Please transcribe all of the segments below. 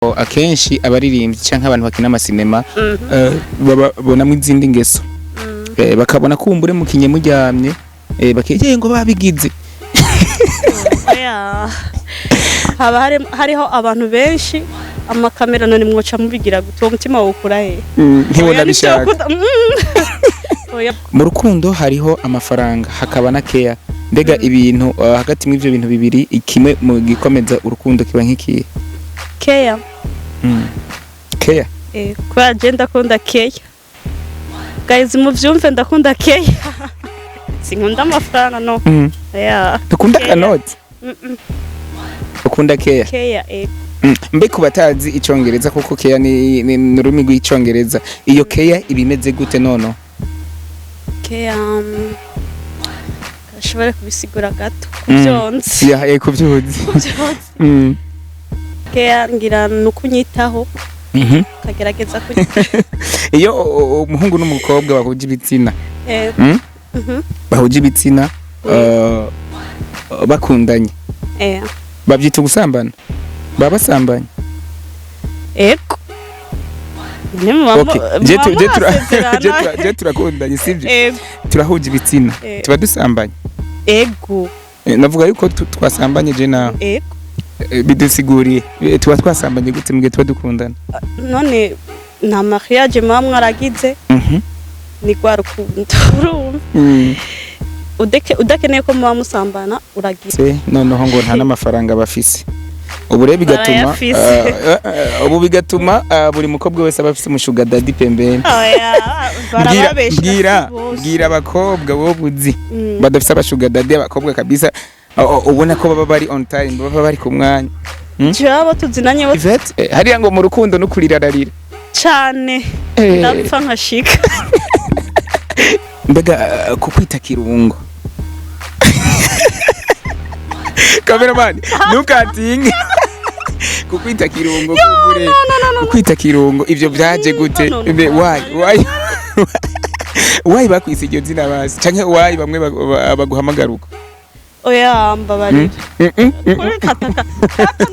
Akenshi abaririmbyi canke abantu bakina amasinema babonamwo izindi ngeso, bakabona kumbure mukinye muryamye, bakegeye ngo babigize. Oya. Haba hariho abantu benshi, amakamera, none mwoca mubigira gute? Uwo mutima wukura he? Ntibona Oya, bishaka. Oya. Mu rukundo hariho amafaranga, hakaba na care. Mbega ibintu hagati mw'ivyo bintu bibiri, kimwe mu gikomeza urukundo kiba nk'ikihe? Care. Care. Kubera je ndakunda care, guys, muvyumve, ndakunda care, sinkunda amafaranga, no. Oya. Dukunda Care. akanoti. Ukunda care. Care, eh. Mbe ku batazi icongereza, kuko care ni ururimi rw'icongereza, iyo care iba imeze gute nono? Care, ashobora kubisigura gato kuvyonzi. Ya, kuvyuzi. Kuvyonzi. Care ngira ni ukunyitaho, ukagerageza kunyitaho. Iyo umuhungu n'umukobwa bahuje ibitsina, bahuje ibitsina, bakundanye, babyita gusambana? Baba basambanye? Ego. None muba Okay. muba mwasezerana. Je turakundanye, sibyo? Ego. Turahuje ibitsina, tuba dusambanye? Ego. Navuga yuko twasambanye je nawe. Ego. Bidusiguriye. Tuba twasambanye gute mu gihe tuba dukundana? None nta mariage muba mwaragize? Ni rwa rukundo, urumva? Udakeneye ko muba musambana, uragira. Se noneho ngo nta n'amafaranga bafise ubu rero bigatuma Barayafise. Ubu bigatuma buri mukobwa wese aba afise umu sugar daddy pembeni. Oya, barababesha. Bwira Si bose. Bwira abakobwa wowe uzi badafise aba sugar daddy, abakobwa kabisa ubona ko baba bari on time, baba bari ku mwanya. Jewe abo tuzinanye bo Yvette, hariya ngo mu rukundo no kurira ararira. Cane. Ndapfa nkashika. Mbega kukwita kirungo, cameraman ntukatinge, kukwita kirungo kumbure, kukwita kirungo ivyo vyaje gute? No, no, no. Mbe why bakwise iryo zina basi, canke why bamwe baguhamagara uko? Oya, mbabarira. Kuri kataka kata.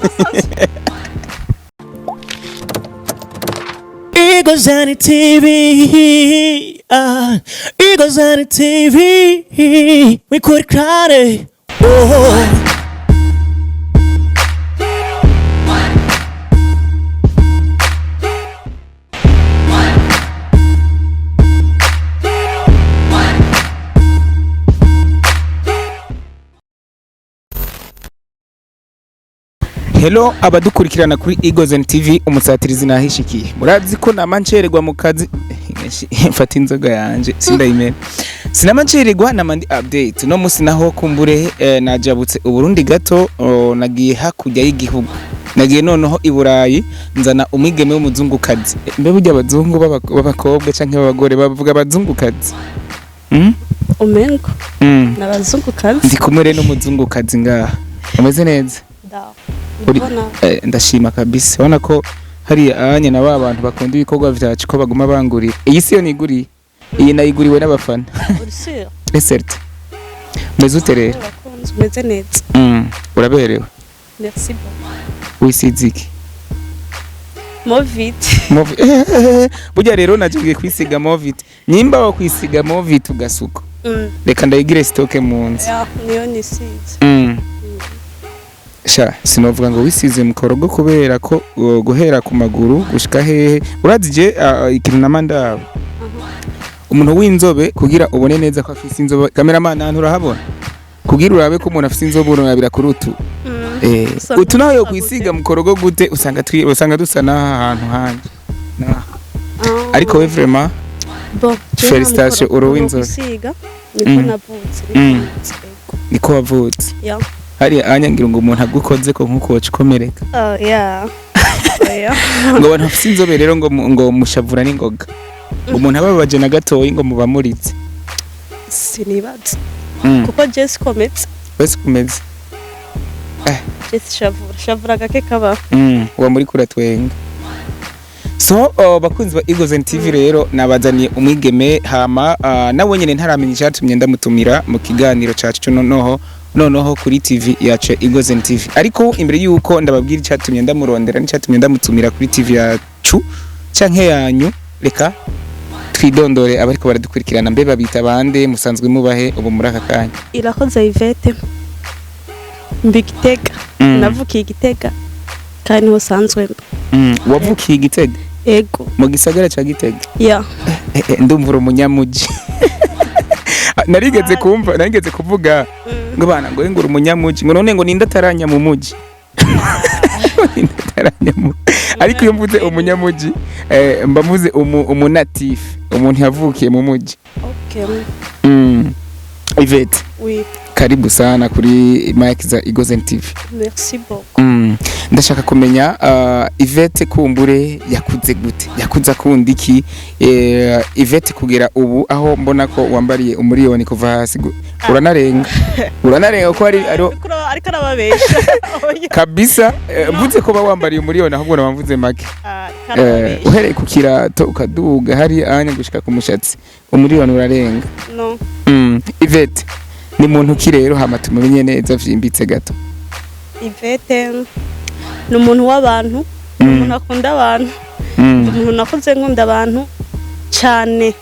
Eagles on the TV, Eagles on the TV, we could cry. Oh. Hello abadukurikirana kuri Eagles and TV, umusatirizi nahishikiye. Murazi ko nama ncererwa mu kazi, mfata inzoga yanje sindayimena, sinama ncererwa, nama ndi update. No musi naho kumbure najabutse Uburundi gato, nagiye hakurya y'igihugu, nagiye noneho i Burayi, nzana umwigeme w'umuzungukazi. Mbe burya abazungu b'abakobwa canke b'abagore bavuga abazungukazi? Umengo n'abazungukazi. Ndi kumwe rero n'umuzungukazi ngaha, umeze neza? Da. Ndabona. Ndashima kabisa. Urabona ko hariya anya na ba bantu bakunda ibikorwa vyacu ko baguma bangurira. Iyi siyo niguriye, iyi nayiguriwe n'abafana. Uri sûr? Eserte, meze ute rero? Urakunze, umeze neza. Uraberewe. Merci beaucoup. Wisize iki? Movit. Burya rero nagiye kwisiga Movit, nyimba wo kwisiga Movit ugasuka, reka ndayigire stock mu nzu. Ya, niyo nisize. Sha, sinovuga ngo wisize mukorogo kubera ko guhera ku maguru gushika hehe, urazi je ikintu nama ndaba, umuntu w'inzobe, kugira ubone neza ko afise inzobe, cameraman ahantu urahabona, kugira urabe ko umuntu afise inzobe urabira kuri utu. Usanga utu naho yo dusa gute? kwisiga mukorogo gute, usanga dusa n'aha hantu hanje. Naha. Ah. Ariko we vraiment Bon, jewe Félicitations, nta mukorogo uri uw'inzobe. gusiga, niko navutse, niko navutse, ego. Niko wavutse? Ya. Hariya anya ngira ngo umuntu agukoze ko nkuko woca ukomereka. Ah, ya. Oya. Ngo abantu bafise inzobe rero ngo ngo mushavura n'ingoga, umuntu ababaje na gatoyi ngo mubamuritse. Sinibaza. Kuko je sikometse. Wese kumeze. Je shavura, shavura gake kabaho. Uba muri kuratwenga. So bakunzi ba Eagles and TV, rero nabazaniye umwigeme, hama nawe nyene ntaramenya icyatumye ndamutumira mu kiganiro cacu cyo noneho. Noneho kuri TV yacu Eagles TV. Ariko imbere yuko ndababwira icyatumye ndamurondera n'icyatumye ndamutumira kuri TV yacu canke yanyu, reka twidondore abariko baradukurikirana. Mbe babita bande? Musanzwe mubahe ubu muri aka kanya? Irakoze Yvette, mba Igitega. Navukiye Igitega kandi niho sanzwe mba. Wavukiye Igitega? Ego. Mu gisagara ca Gitega? Ya. Ndumva uri umunyamuji. Narigeze kumva, narigeze kuvuga ngo bana ngo uri umunyamuji, ngo none ngo ninde ataranya mu muji? Ninde ataranya mu? Ariko iyo mvuze umunyamuji, mba mvuze umunatif, umuntu yavukiye mu muji. Okay. Yvette, Oui. karibu sana kuri mic za Eagles TV. Merci beaucoup. Ndashaka kumenya Yvette kumbure yakuze gute? Yakuze akunda iki? Yvette kugera ubu aho mbona ko wambariye umuriyoni kuva hasi uranarenga, uranarenga ko ari Ariko arababesha. Oya. Kabisa, mvuze ko wambariye umuriyoni ahubwo naba make. Ah, ariko arababesha. Uhereye ku kirato ukaduga hari anya gushika ku mushatsi, umuriyoni urarenga. No. Yvette ni muntu ki rero, hama tumumenye neza vyimbitse gato? Yvette ni umuntu w'abantu, ni umuntu akunda abantu. Umuntu nakuze nkunda abantu cyane.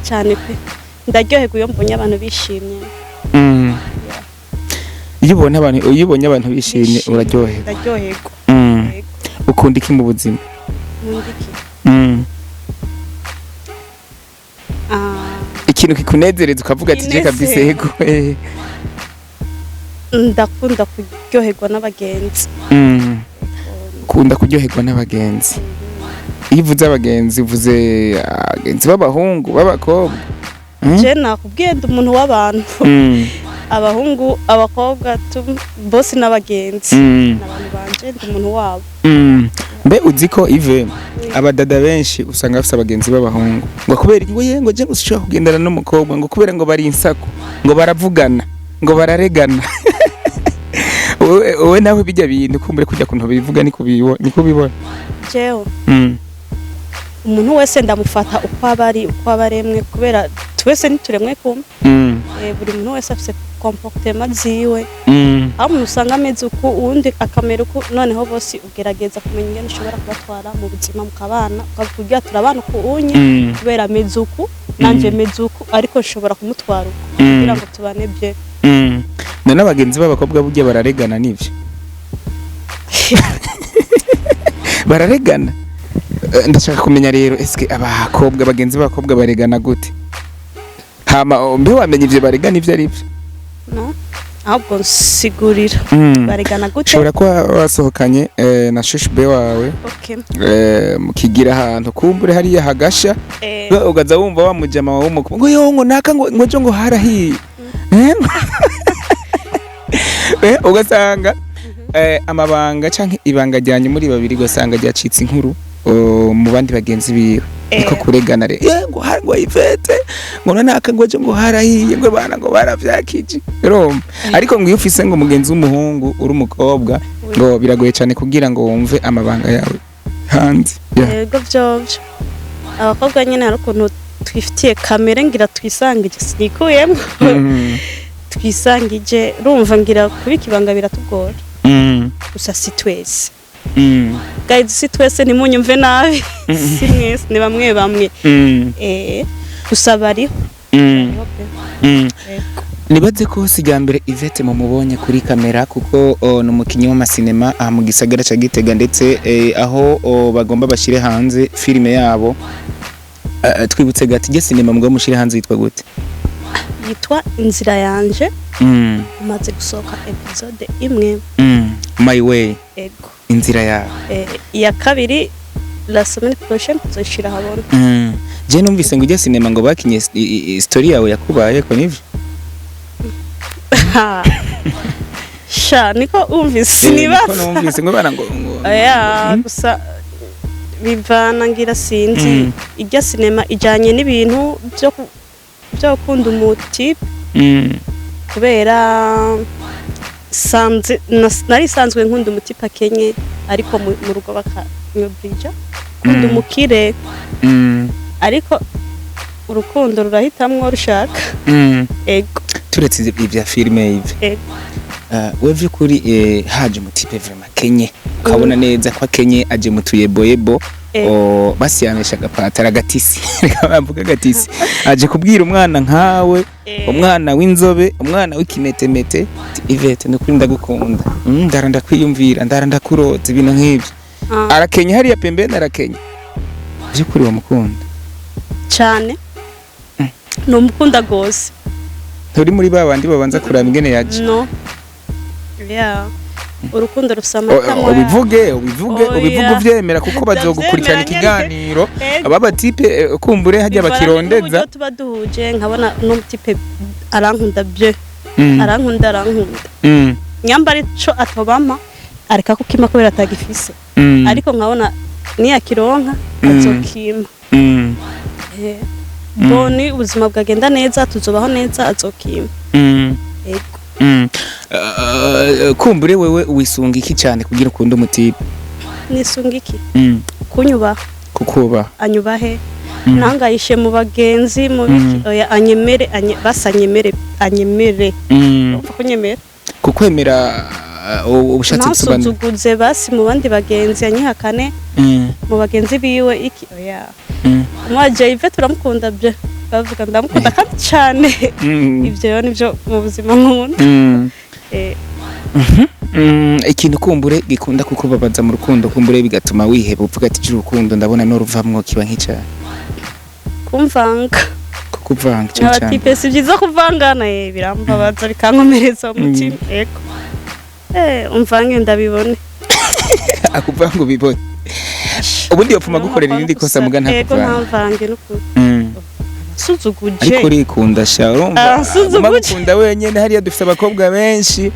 Cyane pe, ndaryoherwa iyo mbonye abantu bishimye. Iyo ubonye abantu bishimye Bishimye, uraryoherwa? Ndaryoherwa. Yego. Ukunda iki mu buzima? Nkunda iki? Ah, Ikintu kikunezereza ukavuga ati je kabisa. Kinezera. Yego. Ndakunda kuryoherwa n'abagenzi. Ukunda kuryoherwa n'abagenzi. Iyo uvuze abagenzi, uvuze abagenzi b'abahungu, b'abakobwa? Je nakubwiye, ndi umuntu w'abantu. Abahungu, abakobwa, bose n'abagenzi. N'abantu banje, ndi umuntu wabo. Mbe uzi ko Ive abadada benshi usanga bafise abagenzi b'abahungu, ngo kubera iki? Ngo ye, ngo je ngo sinshobora kugendana n'umukobwa, ngo kubera ngo bari insaku, ngo baravugana, ngo bararegana. Wowe nawe bijya bintu kumbure kujya kuntu bivuga niko ubibona? Jewe umuntu wese ndamufata uko aba ari, uko aba aremwe, kubera twese ntituremwe kumwe. Buri muntu wese afise comportement ziwe. Aho umuntu usanga ameze uku, uwundi akamera uku, noneho bose ugerageza kumenya ingene ushobora kubatwara mu buzima mukabana, ukavuga turabana uku unye, kubera ameze uku nanje meze uku, ariko nshobora kumutwara uku kugira ngo tubane bye. None abagenzi b'abakobwa burya bararegana? Nivyo, bararegana. Ndashaka kumenya rero, eske abakobwa, abagenzi b'abakobwa baregana gute? Hama mbe wamenya ivyo baregana ivyo ari byo? No, ahubwo nsigurira. Baregana gute? Ushobora kuba wasohokanye na shushube wawe, mukigira ahantu kumbure hariya hagasha, ugaza wumva wa mujama wawe w'umukobwa ngo yo, ngo naka, ngo jo, ngo harahiye. Ugasanga amabanga canke ibanga ryanyu muri babiri, ugasanga ryacitse inkuru mu bandi bagenzi biwe. Niko kuregana rero. Ngo hari, ngo Yvette, ngo naka, ngo jo, ngo harahiye, ngo bana, ngo baravyakije. Urumva, ariko ngo iyo ufise ngo umugenzi w'umuhungu uri umukobwa, ngo biragoye cyane kugira ngo wumve amabanga yawe hanze. Yeah. Yego, vyovyo abakobwa nyene hari ukuntu twifitiye kamere, ngira twisangije, sinikuyemo. Twisangije, urumva, ngira kubika ibanga biratugora. Gusa si twese. Guys, si twese, ntimunyumve nabi, si mwese, ni bamwe bamwe. Gusa bariho. Bariho pe. Yego. Nibaze ko si rya mbere Yvette mumubonye kuri kamera, kuko ni umukinnyi w'amasinema aha mu gisagara ca Gitega, ndetse aho bagomba bashyire hanze filime yabo. Twibutse gati ijye sinema mugomba mushyire hanze yitwa gute? Yitwa Inzira Yanje. Imaze gusohoka episode imwe. My Way? Ego. Inzira yawe. Iya kabiri la semaine prochaine tuzoshira habona. Je numvise ngo ijye sinema ngo bakinye story yawe yakubaye ko, nivyo? Sha, niko umvise? Niko Sinibaza. numvise ngo bana ngo Oya, gusa bivana, ngira sinzi. Ijya sinema ijanye n'ibintu byo gukunda umutipe, kubera sanze nari sanzwe nkunda umutipe akenye, ariko mu rugo bakanyobrija kunda umukire. Ariko urukundo rurahitamwo rushaka. Ego. Turetse ibya filime ivi, Ego. We vy'ukuri, haje umutipe vraiment kenye, ukabona neza ko akenye, aje mu tuyeboyebo, basiyamisha agapatara agatisi, reka bavuga agatisi, aje kubwira umwana nkawe, umwana w'inzobe, umwana w'ikimetemete, ati: "Yvette, nukuri ndagukunda, ndara ndakwiyumvira, ndara ndakurota," ibintu nk'ibyo. Arakenya hariya pembeni, arakenya vy'ukuri, wamukunda? Cane, numukunda gose. Nturi muri ba bandi babanza kuraba ingene yaje? No, yeah, urukundo rufise amahitamo. Ubivuge, ubivuge. Oya. Ubivuge uvyemera, kuko bazogukurikirana Ndavyemera nyene. ikiganiro. Ego. Aba batipe, kumbure hajya Bivana bakirondeza. n'uburyo tuba duhuje, nkabona n'umutipe arankunda bye, arankunda, arankunda, nyamba arico atobama areka kukima kubera atagifise, ariko nkabona niyakironka azokima. Boni ubuzima bwagenda neza, tuzobaho neza, azokima. Ego. Kumbure wewe wisunga iki cyane kugira ukunde umutipe? Nisunga iki? Kunyubaha. Kukubaha. Anyubahe, ntangayishe mu bagenzi, mu biki. Oya, anyemere, basi anyemere, anyemere. Upfa kunyemera. Kukwemera, ubushatse gusobanura? Ntansuzuguze basi mu bandi bagenzi, anyihakane mu bagenzi biwe iki, oya. Umwaje Yves turamukunda bye, bavuga ndamukunda kandi cyane. Ibyo rero nibyo mu buzima nkunda. Ikintu kumbure gikunda kukubabaza mu rukundo, kumbure bigatuma wiheba, uvuga ati: "Gira urukundo ndabona n'uruvamwo kiba nk'icyaha"? Kumvanga. Kukuvanga icyo cyane? Abatipe si byiza kuvangana, birambabaza, bikankomeretsa umutima. Ego, umvange ndabibone. Akuvanga ubibone. Ubundi yopfuma gukorera irindi kosa muga Ego. ntakuvanga. Ntamvange n'ukuri. Suzuguje. Ariko urikunda sha, urumva? Ah, suzuguje. Aguma gukunda wenyene, hariya dufite abakobwa benshi,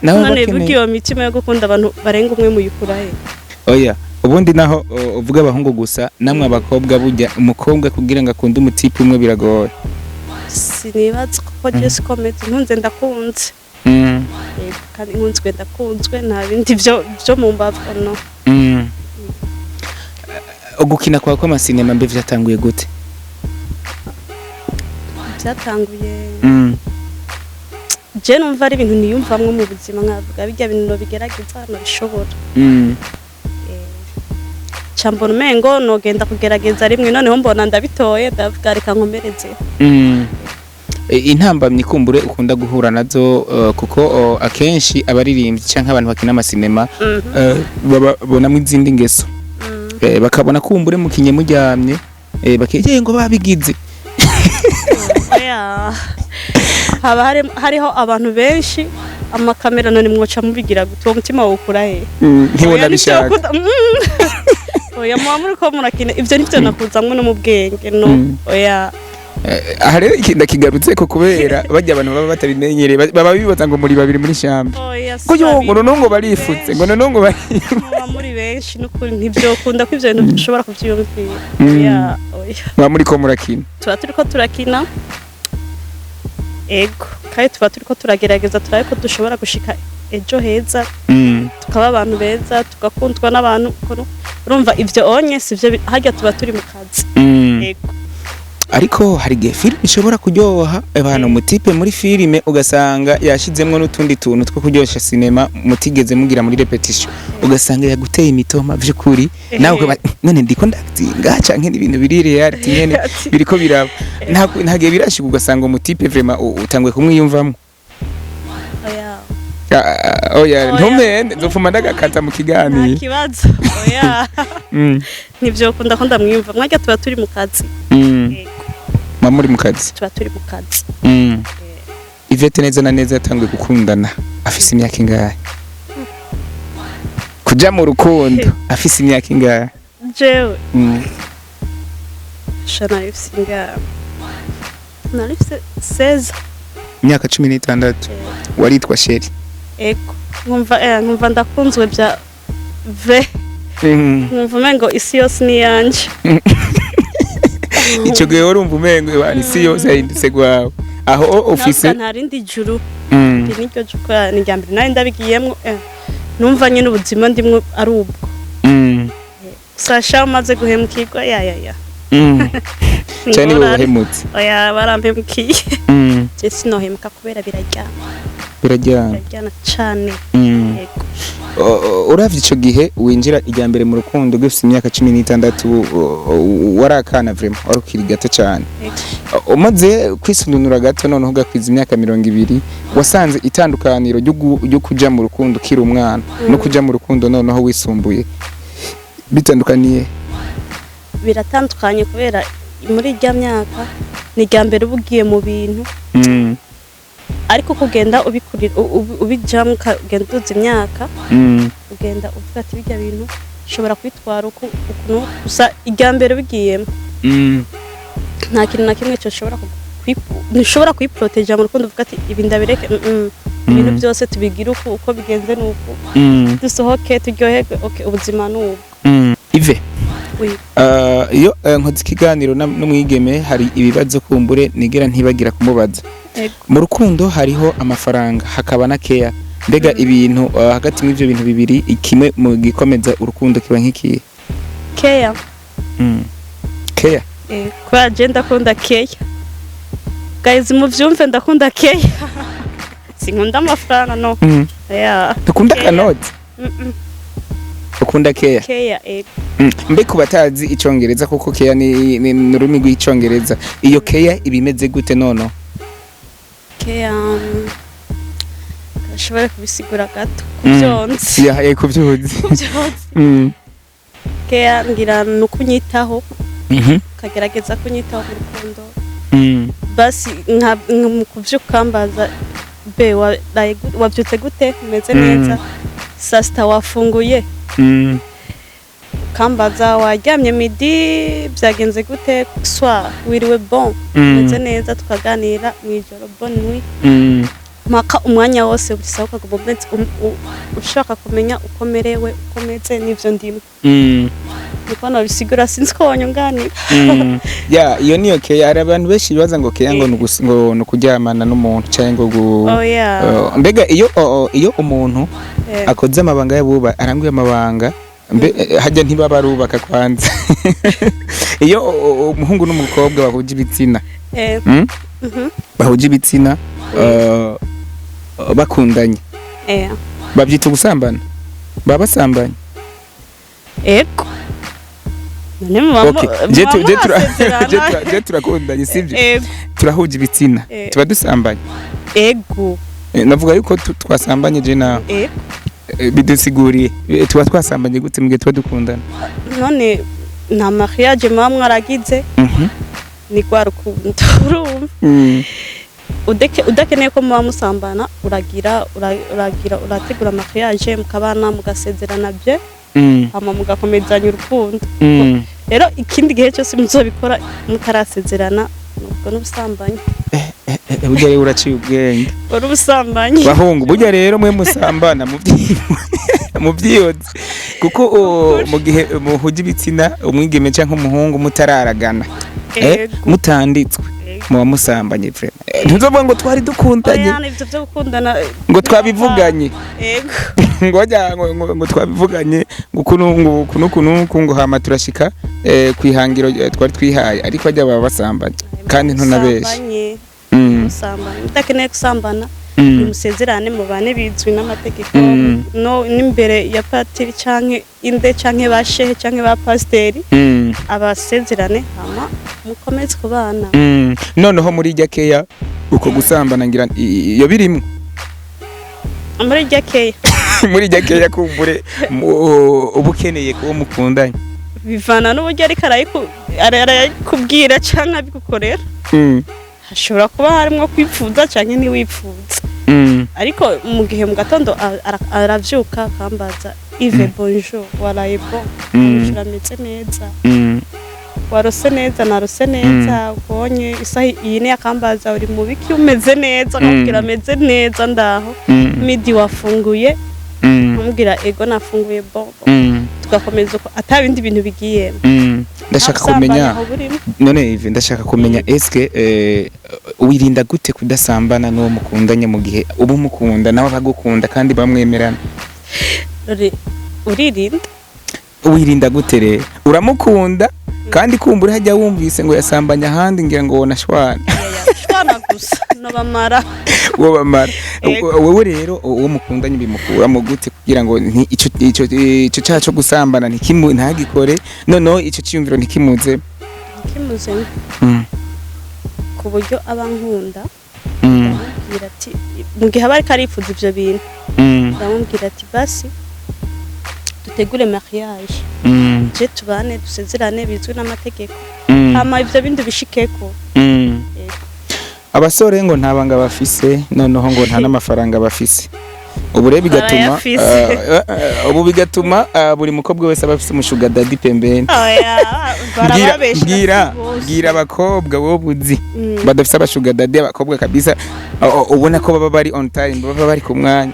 nawe None bakeneye. buga iyo mitima yo gukunda abantu barenga umwe muyikura he? Oya, ubundi naho uvuga abahungu gusa, namwe abakobwa, burya umukobwa kugira ngo akunde umutipe umwe biragoye. Sinibaza kuko je siko meze, nkunze ndakunze. Yego, kandi nkunzwe ndakunzwe, nta bindi byo mu mbavu, no. Ugukina kwawe kw'amasinema mbe vyatanguye gute? Byatanguye, je numva ari ibintu niyumvamwo mu buzima, nkavuga bijya bintu nobigerageza, nobishobora. Ca mbona umengo nogenda kugerageza rimwe, noneho mbona ndabitoye, ndavuga reka nkomereze. Intambamyi kumbure ukunda guhura nazo, kuko akenshi abaririmbyi canke abantu bakina amasinema, babonamwo izindi ngeso, bakabona kumbure mukinye muryamye, bakegeye ngo babigize. Oya. Haba hariho abantu benshi, amakamera, none mwoca mubigira gute? Uwo mutima wukura he? Ntibona Oya, bishaka. Oya, muba muriko murakina, ivyo nivyo nakuzamwo no mu bwenge, no. Oya. Aha rero iki ndakigarutse ko kubera bajya abantu baba batabimenyereye, baba bibaza ngo muri babiri muri shamba, Oya, si ngo yo, babiri. ngo noneho ngo barifutse, ngo noneho ngo bari Muba muri benshi n'ukuri, ntivyokunda ko ivyo bintu dushobora kuvyiyumvira. Oya, oya. Muba muriko murakina. Tuba turiko turakina, ego, kandi tuba turiko turagerageza turabe ko dushobora gushika ejo heza, tukaba abantu beza, tugakundwa n'abantu. Urumva ivyo onye sivyo, harya tuba turi mu kazi. Ego. Ariko hari igihe filime ishobora kuryoha abantu, umutipe muri filime ugasanga yashizemwo n'utundi tuntu two kuryosha sinema mutigeze mugira muri répétition, ugasanga yaguteye imitoma vy'ukuri, nawe ukaba none ndiko ndakitinga canke n'ibintu biri reality nyene biriko biraba. Nta gihe birashika ugasanga umutipe vraiment utanguye kumwiyumvamwo? Oya. Ah, oya. Oya. Ntumende, nzopfuma ndagakata mu Nta kiganiro. kibazo, oya. Ntivyokunda ko ndamwiyumva, mwarya tuba turi mu kazi. Ego. Muba muri mu kazi. Tuba turi mu kazi. Yvette neza na neza yatanguye gukundana afise imyaka ingahe? Kuja mu rukundo afise imyaka ingahe? Jewe? Sha, narifise ingahe? Narifise 16. Imyaka 16 waritwa chérie? Ego, nkumva nkumva ndakunzwe bya vrai, nkumva umengo isi yose ni iyanje. Ico gihe warumva umengo ibana isi yose yahindutse gwawe aho ufise? Navuga nta rindi juru, iri niryo juru, ni irya mbere nari ndabigiyemwo, numva nyine ubuzima ndimwo ari ubwo. Sasha umaze guhemukirwa, ya ya ya. Cyane niwe Ingorane. wahemutse? Oya, barampemukiye. Je sinohemuka kubera biraryana. Birajyana. Biraryana cane. Yego. Uravye ico gihe winjira irya mbere mu rukundo ugifise imyaka 16, wari akana vraiment, wari ukiri gato cane. Yego. Umaze kwisununura gato, noneho ugakwiza imyaka 20, wasanze itandukaniro ryo kuja mu rukundo ukiri umwana no kuja mu rukundo noneho wisumbuye bitandukaniye? Biratandukanye kubera muri irya myaka ni irya mbere uba ugiye mu bintu, ariko kugenda ubikurira, ubijamwo, ukagenda uduza imyaka, ugenda uvuga ati bijya bintu ushobora kwitwara uku uku. Gusa irya mbere ubigiyemo, nta kintu na kimwe cyoshobora ntushobora kwiproteja mu rukundo uvuga ati ibi ndabireke. Ibintu byose tubigira uku, uko bigenze ni uku, dusohoke turyoherwe, okay, ubuzima ni ubu. Ive, Oui. iyo nkoze ikiganiro n'umwigeme, hari ibibazo kumbure nigera ntibagira kumubaza. Ego. Mu rukundo hariho amafaranga, hakaba na keya. Mbega ibintu hagati mw'ivyo bintu bibiri, kimwe mu gikomeza urukundo kiba nk'ikihe? Keya. Keya. Kubera je ndakunda keya, guys, muvyumve, ndakunda keya, sinkunda amafaranga, no. Yeah. Dukunda Keya. akanoti. Ukunda keya? Keya, ego. Mbe ku batazi icongereza, kuko keya ni ururimi rw'icongereza, iyo keya iba imeze gute nono? Keya, ashobora kubisigura gato kuvyonzi. Ya, kuvyuzi. Kuvyonzi. Keya ngira ni ukunyitaho, ukagerageza kunyitaho mu rukundo. Basi mu kuvyuka ukambaza be wavyutse gute, umeze neza, saa sita wafunguye, ukambaza waryamye midi, byagenze gute, soir wiriwe bon, umeze neza, tukaganira mw'ijoro, bonne nuit, mpaka umwanya wose buri saha ukaguma umeze ushaka kumenya uko merewe, uko meze n'ivyo ndimo. Niko nabisigura, sinzi ko wanyunganira. Ya, iyo niyo keya. Hari abantu benshi bibaza ngo keya ngo ngo ni ukuryamana n'umuntu cyangwa ngo Oh yeah. Mbega iyo iyo umuntu akoze amabanga y'abuba, aranguye amabanga, mbe hajya ntibaba arubaka kwanza? Iyo umuhungu n'umukobwa bahuje ibitsina, Bahuje ibitsina, bakundanye, babyita gusambana? Baba basambanye? Ego, none muba Okay. muba mwasezerana. Je turakundanye, sibyo? Ego. Turahuje ibitsina, tuba dusambanye? Ego. Navuga yuko twasambanye je nawe. Ego. Bidusiguriye. Tuba twasambanye gute mu gihe tuba dukundana? None nta mariage muba mwaragize? Ni rwa rukundo, urumva? Udakeneye ko muba musambana, uragira uragira urategura mariage, mukabana, mugasezerana bye, hama mugakomezanya urukundo. Rero ikindi gihe cyose muzobikora mutarasezerana, ubwo n'ubusambanyi. Burya rero uraciye ubwenge. Wari ubusambanyi. Bahungu, burya rero mwe musambana mubyiyoze, kuko mu gihe muhuje ibitsina, umwigeme cyangwa umuhungu, mutararagana, mutanditswe, muba musambanye vraiment. Ntuzovuga ngo twari dukundanye, Oya, ivyo byo gukundana ngo twabivuganye, ngo wajya ngo twabivuganye, ngo uku ngo uku n'uku n'uku, ngo hama turashika kwihangiro twari twihaye, ariko bajya baba basambanye kandi ntunabeshe. Musambanye. Musambanye, mudakeneye gusambana, nimusezerane, mubane bizwi n'amategeko, no n'imbere ya patiri canke inde canke ba shehe canke ba pasiteri, abasezerane, hama mukomeze kubana. Noneho muri irya keya, uko gusambana ngira iyo birimwo? Muri irya keya? Muri irya keya kumbure uba ukeneye kuba mukundanye. Bivana n'uburyo ariko arayikubwira canke abigukorera. Hashobora kuba harimwo kwipfuza canke ntiwipfuza, ariko mu gihe mu gatondo aravyuka akambaza: "Ive, bonjour, waraye bon?" Amishura ameze neza. "Warose neza?" "Narose neza." Ubonye isaha iyi ni, akambaza: "Uri mu biki, umeze neza?" Akamubwira: "Ameze neza, ndaho." "Midi wafunguye?" Amubwira: "Ego, nafunguye, bon." Tugakomeza uko, ata bindi bintu bigiyemo. Ndashaka Nta busambanyi kumenya aho burimo. None Ive, ndashaka kumenya, eske wirinda gute kudasambana n'uwo mukundanye mu gihe uba umukunda, nawe abagukunda kandi bamwemerana? Uririnda. Wirinda gute rero? Uramukunda. Kandi kumbura hajya wumvise ngo yasambanya ahandi, ngira ngo wonashwana. Shwana gusa nobamara. Uwo bamara. Ego. Wewe rero, uwo mukundanye bimukuramo gute kugira ngo ico cyaha cyo gusambana ntikimu ntagikore, noneho ico cyiyumviro ntikimuze? Kimuzemo ku buryo aba nkunda, ndamubwira ati, mu gihe aba ariko arifuza ivyo bintu, ndamubwira ati: "Basi dutegure mariage, je tubane, dusezerane bizwi n'amategeko, hama ivyo bindi bishikeko." Yego. Abasore ngo nta banga bafise, noneho ngo nta n'amafaranga bafise. Ubu rero bigatuma Barayafise. Ubu bigatuma buri mukobwa wese aba afise umu sugar daddy pembeni. Oya, barababesha. Bwira si bose. Bwira abakobwa wowe uzi badafise aba sugar daddy, abakobwa kabisa ubona ko baba bari on time, baba bari ku mwanya.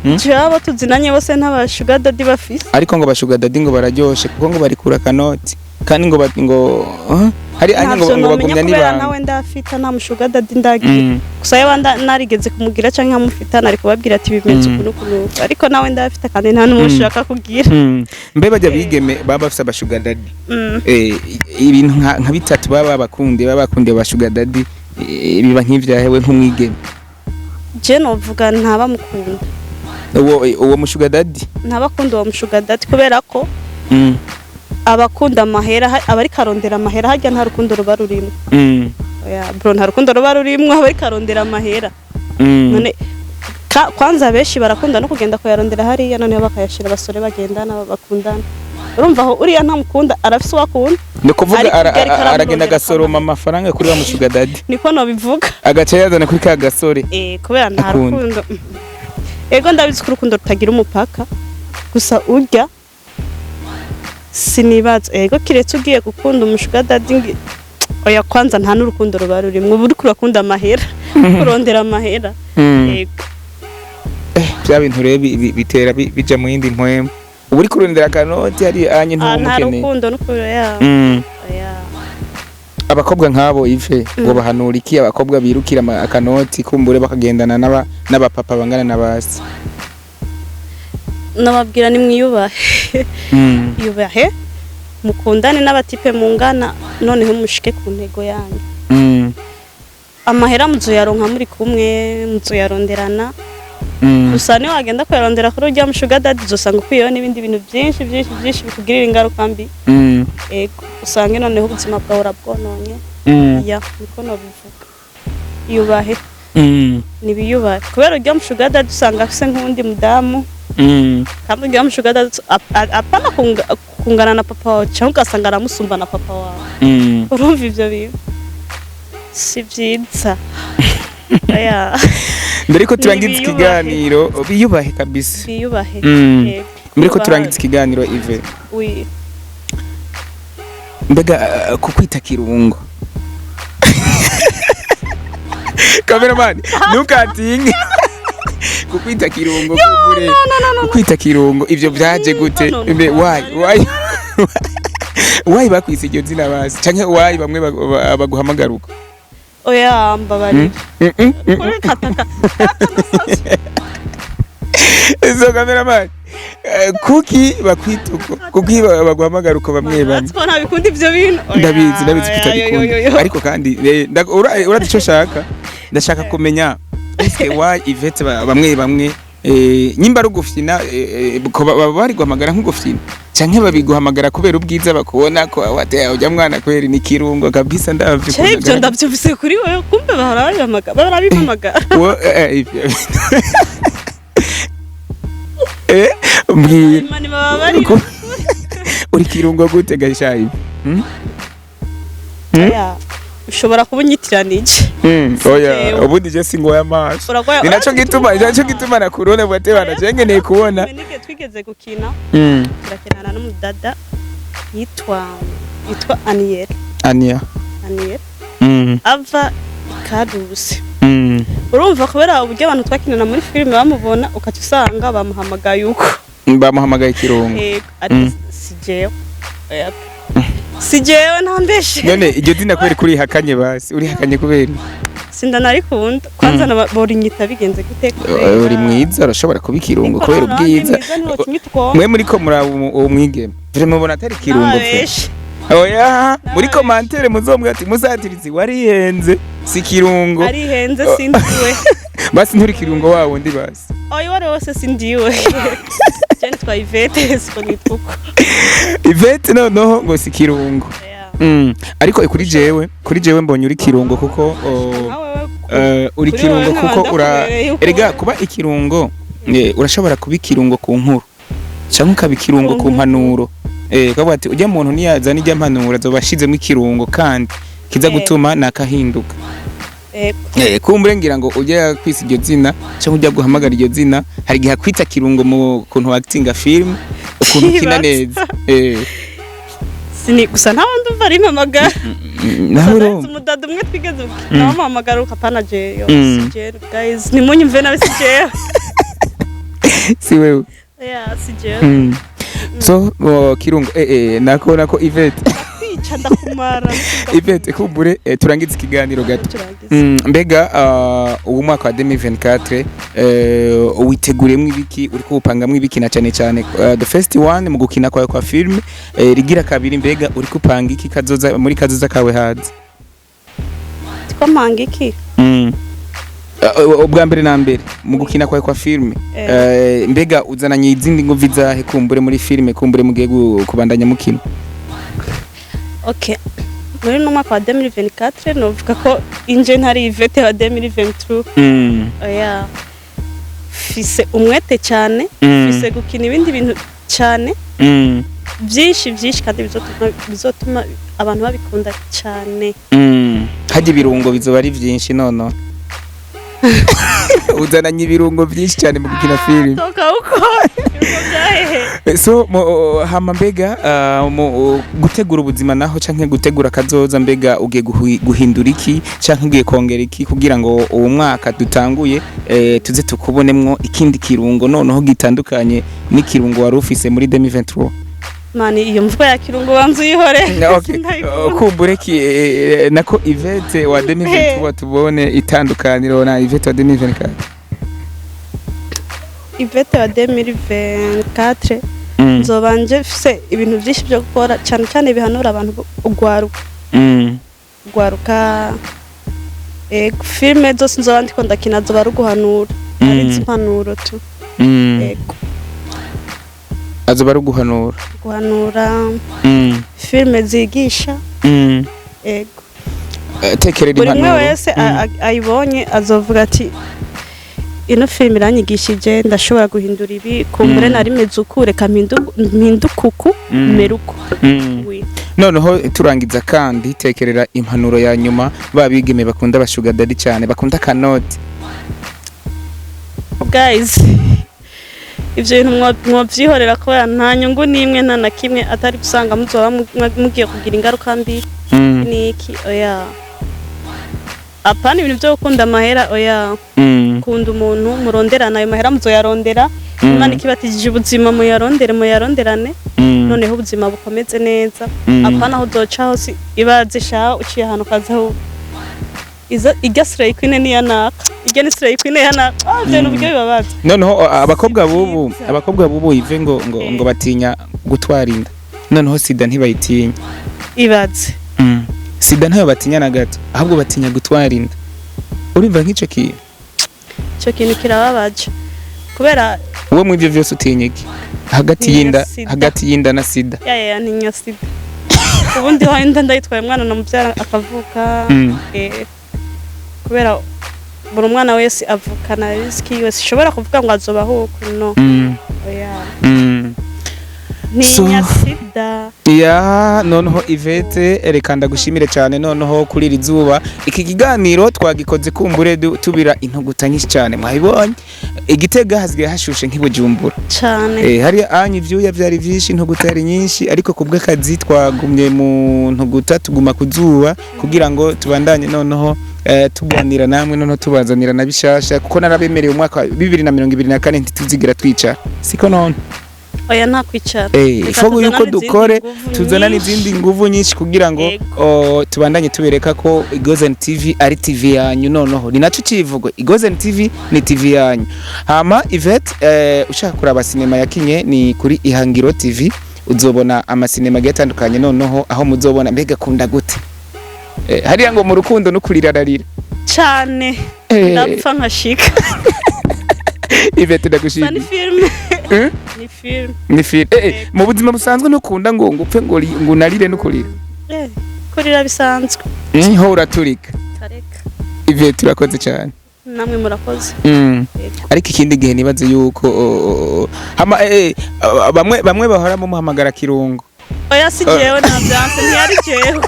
Jewe abo tuzinanye bose nta sugar daddy bafise. Ariko ngo ba sugar daddy ngo bararyoshe, kuko ngo barikura akanoti, kandi ngo hari anya ngo Ntavyo ngo nomenya bagumya kubera n'ibanga. nawe ndafita, nta mu sugar daddy ndagira. Gusa yewe narigeze kumugira canke nkamufita, nari kubabwira ati bimeze uku n'uku n'uku, ariko nawe ndafita kandi nta n'umwe ushaka kugira. Mbe bajya bigeme baba bafise aba sugar daddy, ibintu nka bitatu baba bakundiye aba sugar daddy, biba nk'ivyahewe nk'umwigeme? Je novuga ntabamukunda. Uwo mu sugar daddy? Ntabakunda uwo mu sugar daddy, kubera ko abakunda amahera, aba ariko arondera amahera. Harya nta rukundo ruba rurimo. Oya bro, nta rukundo ruba rurimwo, aba ariko arondera amahera. None kwanza benshi barakunda no kugenda kuyarondera hariya, noneho bakayashira abasore bagendana, bakundana. Urumva aho uriya ntamukunda, arafise uwo akunda. Ni ukuvuga Ariko ubwo ariko aragenda aramurondera agasoroma akamahera. amafaranga kuri wa mu sugar daddy, Niko nobivuga. agaca yazana kuri ka gasore. Kubera nta Akunda. rukundo. Ego, ndabizi ko urukundo rutagira umupaka, gusa urya sinibaza. Ego, kiretse ugiye gukunda umu sugar daddy, oya, kwanza nta n'urukundo ruba rurimwo, uba uriko urakunda amahera, kurondera amahera. Ego. Bya bintu rero bitera bija mu yindi mpwemu, uba uri kurondera akanoti hari anye Ah, nta ntumukeneye. rukundo n'ukuri, oya. Oya. Abakobwa nk'abo, Ive, ngo bahanura iki abakobwa birukira akanoti, kumbure bakagendana n'abapapa bangana na basi? Nababwira ni mwiyubahe. Yubahe, mukundane n'aba type mungana, noneho mushike ku ntego yanyu. Amahera muzoyaronka muri kumwe, muzoyaronderana. Gusa niyo wagenda kuyarondera kuri urya mu sugar daddy, uzosanga ukwiyeho n'ibindi bintu byinshi byinshi byinshi bikugirira ingaruka mbi. Ego, usange noneho ubuzima bwawe urabwononye. Ya, niko nobivuga, yubahe. Nibiyubahe, kubera urya mu sugar daddy usanga afise nk'uwundi mudamu, kandi urya mu sugar daddy apana kungana na papa wawe, cyangwa ugasanga aramusumba na papa wawe. Urumva ivyo bintu si vyiza, oya. Mbere ko turangiza Nibiyubahe. ikiganiro, biyubahe kabisa. Biyubahe. Yego. Mbere ko Yubaha. turangiza ikiganiro, Ive, Oui. mbega kukwita kirungo, cameraman ntukatinge, kukwita kirungo, kumbure kukwita kirungo ivyo vyaje gute? No, no, no. Mbe why bakwise iryo zina basi, canke why bamwe baguhamagara uko? Oya, mbabarira. Kuri kataka. So cameraman, kuki bakwita uko, kuki baguhamagara uko bamwe bamwe? Ko ntabikunda ivyo bintu. Oya, Ndabizi ko oya, utabikunda. yo, yo, yo. Ariko kandi urazi ico nshaka, ndashaka kumenya eske why Yvette bamwe bamwe, nyimba ari ugufyina, ko baba bari guhamagara nk'ugufyina, canke babiguhamagara kubera ubwiza bakubona ko wateye ujya mwana kweri ni kirungo kabisa, ndavyo. Che, ibyo ndabyumvise kuri wowe, kumbe bahora babihamagara, barabimpamagara. Mbwira. Imana baba bari Uri kirungo gute gashayi? Hmm? Oya, ushobora kuba unyitiranije. Oya. Jewe. Ubundi je singoye amaso. Uragwaye. Ni naco gituma, ni naco gituma nakurone bwate bana je nkeneye kubona. Nige twigeze gukina, turakinana n'umudada yitwa Aniel. Ania. Aniel ava i Karusi. Urumva, kubera uburyo abantu twakinana muri filime bamubona, ukaca usanga bamuhamagaye uko. Bamuhamagaye kirungo. Yego, ariko si jewe. Oya, si jewe, ntambeshe. None iryo zina kubera kurihakanye basi, urihakanye kubera? Sindanarikunda kwanza, borinyita bigenze gute? Uri mwiza, urashobora kuba ikirungo kubera ubwiza. Mwe muri ko muraba uwo mwigeme, vraiment mubona atari kirungo pe? Ntabeshe. Oya, muri commentaire muzombwira ati musatirizi warihenze, si Kirungo. Arihenze, sindiwe. Basi nturi Kirungo wawe undi basi. Oya, uwari wose sindiwe. Je nitwa Yvette, siko nitwa uko. Yvette noneho ngo si Kirungo. Yeah. Ariko kuri jewe mbonye uri Kirungo kuko Nawe wewe. Uri Kuri Kirungo wowe nkaba kuko ura ndakubereye uko erega kuba ikirungo, urashobora kuba ikirungo ku nkuru cyangwa ukaba ikirungo ku Ku nkuru. mpanuro. Kavuga ati ujya muntu niyazana ijya mpanuro azoba ashizemo ikirungo kandi kiza gutuma nakahinduka. Ego. Kumbure ngira ngo ujya kwisa iryo zina cyangwa ujya guhamagara iryo zina, hari igihe akwita Kirungo mu kuntu actinga film, ukuntu ukina Kibaza. neza. Sini gusa nta wundi umva arimpamagara. Nawe urumva. Umudada umwe twigeze nawe amuhamagara ukapana jeyo. Si jewe guys, nimunyumve nabi, si jewe. Si wewe. Yeah, si jewe. So Kirungo, nako Yvette. Kwica ndakumara. Yvette, kumbure turangize ikiganiro gato. Turangize. Mbega ubu mwaka wa 2024 witeguriyemo ibiki? Uri kuwupangamwo ibiki? Na cyane cyane the first one mu gukina kwawe kwa film, rigira kabiri, mbega uri kupanga iki kazoza, muri kazoza kawe haza? Twamanga iki? Ubwa mbere na mbere mu gukina kwawe kwa film, mbega uzananye izindi nguvi zahe kumbure muri film, kumbure mugiye kubandanya mukina? Okay, muri uno mwaka wa 2024 novuga ko inje ntari Yvette wa 2023. Oya, fise umwete cyane. Fise gukina ibindi bintu cyane, byinshi byinshi, kandi bizotuma abantu babikunda cyane. Hajya ibirungo bizoba ari byinshi, nono uzananye ibirungo byinshi cyane mu gukina film. Toka uko, ibirungo byahehe? So hama mbega mu gutegura ubuzima naho canke gutegura kazoza, mbega ugiye guhindura iki canke ugiye kongera iki kugira ngo uwo mwaka dutanguye tuze tukubonemwo ikindi kirungo noneho gitandukanye n'ikirungo wari ufise muri 2023? Mani, iyo mvugo ya Kirungo banza uyihore. Okay. Sindayikunda. Kumbure ki nako Yvette wa 2023 tubone itandukaniro na Yvette wa 2024. Yvette wa 2024 nzobanje mfise ibintu byinshi byo gukora, cyane cyane bihanura abantu ugwaruka. Ugwaruka, ego, filime zose nzoba ndiko ndakina zoba ari uguhanura, ari iz'impanuro tu. Ego. Azoba ari uguhanura. Guhanura, filime zigisha. Ego. Tekerera Buri umwe impanuro. wese ayibonye azovuga ati ino filime iranyigishije, ndashobora guhindura ibi, kumbure nari meze uku, reka mpinduke uku, mere uku. Oui. Noneho turangiza kandi, tekerera impanuro ya nyuma ba bigeme bakunda aba sugar daddy cyane, bakunda kanoti. Guys, ivyo bintu mwovyihorera kubera nta nyungu n'imwe, nta na kimwe, atari gusanga muzoba mugiye kugira ingaruka mbi. Niki, oya, apana ibintu byo gukunda amahera, oya. Kunda umuntu muronderana, ayo mahera muzoyarondera. Imana ikibatijije ubuzima, muyarondere, muyaronderane. Noneho ubuzima bukomeze neza. Apana aho uzoca hose, ibaze sha uciye ahantu ukazaho iza irya slay queen niya naka, irya ni slay queen ya naka, ah, ibyo bintu buryo bibabaza. Noneho abakobwa Si bubu vyiza. Abakobwa bubu ive ngo batinya gutwara inda, noneho sida ntibayitinya. Ibaze. Sida ntayo batinya na gato, ahubwo batinya gutwara inda. Urumva nk'ico kintu? Icyo kintu kirababaje kubera Wowe mu ivyo vyose utinya iki hagati Ntinya y'inda? sida. Hagati y'inda na sida. Ya, ntinya sida. Ubundi ho inda ndayitwaye, umwana namubyara akavuka. Kubera buri mwana wese avukana risque yiwe, sishobora kuvuga ngo azobaho uku, no. Oya. Ntinya sida. Ya, noneho Yvette, reka ndagushimire cyane noneho kuri iri zuba. Iki kiganiro twagikoze kumbure tubira intuguta nyinshi cyane. Mwabibonye igitega hasigaye hashushe nk'ibujumbura. Cane. Hari anya ivyuya vyari vyinshi, intuguta yari nyinshi, ariko kubw'akazi twagumye mu ntuguta, tuguma ku zuba kugira ngo tubandanye noneho tuganira namwe, noneho tubazanira na bishasha, kuko narabemereye umwaka wa 2024 ntituzigira twicara, siko none? Oya, nta kwicara. Reka Ifogo tuzana yuko n'izindi dukore nguvu tuzana nyinshi. n'izindi nguvu nyinshi kugira ngo Yego. tubandanye tubereka ko Igozen TV ari TV yanyu. Noneho ni naco civugo, Igozen TV ni TV yanyu. Hama Yvette, ushaka kuraba sinema yakinye ni kuri Ihangiro TV. Uzobona amasinema agiye atandukanye. Noneho aho muzobona mbega akunda gute? Hariya ngo mu rukundo no kurira ararira. Cane. Ndapfa nkashika. Yvette, Sa ni ndagushimiye. Filme. Eh? Ni filme. Ni film. Mu buzima busanzwe ntukunda ngo upfe ngo unarire no kurira? Kurira bisanzwe. Ho uraturika. Tareka. Yvette, urakoze cyane. Namwe murakoze. Yego. Ariko ikindi gihe nibaze yuko hama bamwe bamwe bahora mumuhamagara Kirungo. Oya, si jewe, navyanse, ntiyari jewe.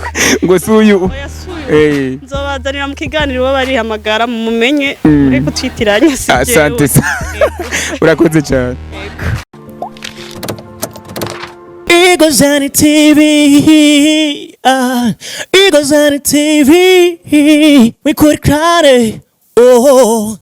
Ngo si uyu? Oya, si uyu. Nzobazanira mu kiganiro bo barihamagara mumumenye. Muri kutwitiranya, si jewe. Asante. Urakoze cyane. Yego. Eagles on TV, ah, Eagles on TV, we could cry, oh.